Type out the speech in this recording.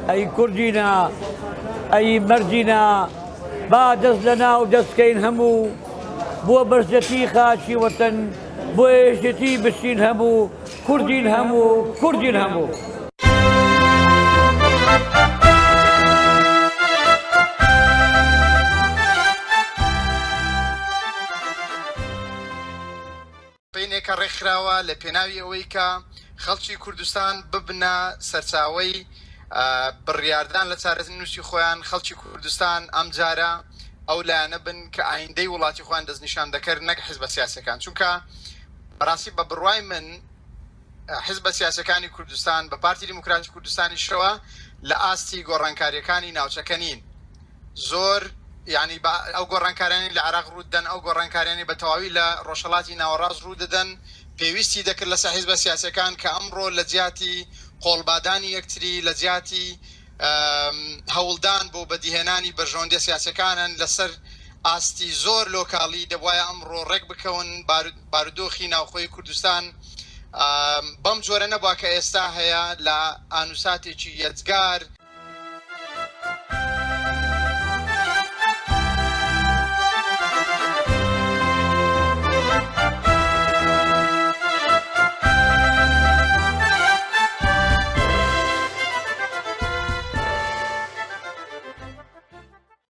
ئەی کوردینە ئەی مەردینە با دەست لە ناو دەست کەین هەموو بۆ بەرزەتی خاکی وەتەن بۆ یەکێتی بچین هەموو کوردین هەموو کوردین هەموو. کەمپەینێکە ڕێکخراوە لە پێناوی ئەوەی کە خەڵکی کوردستان ببنە سەرچاوەی بڕیاردان لە چارەنووسی خۆیان، خەڵکی کوردستان ئەمجارە ئەو لایەنە بن کە ئایندەی وڵاتی خۆیان دەستنیشان دەکەر نەک حزبە سیاسیەکان، چونکە بەڕاستی بە بڕوای من حزبە سیاسیەکانی کوردستان بە پارتی دیموکراتی کوردستانیشەوە لە ئاستی گۆڕانکاریەکانی ناوچەکە نین. زۆر یانی بە ئەو گۆڕانکاریانەی لە عێراق ڕوو دەدەن، ئەو گۆڕانکاریانەی بە تەواوی لە ڕۆژهەڵاتی ناوەڕاست ڕوو دەدەن، پێویستی دەکرد لەسەر حیزبە سیاسیەکان کە ئەمڕۆ لە جیاتی قۆڵبادانی یەکتری، لە جیاتی هەوڵدان بۆ بەدیهێنانی بەرژەوەندیە سیاسیەکانن لەسەر ئاستی زۆر لۆکاڵی دەبوایە ئەمڕۆ ڕێک بکەون، بارودۆخی ناوخۆی کوردستان بەم جۆرە نەبووە کە ئێستا هەیە لە ئانوساتێکی یەجگار.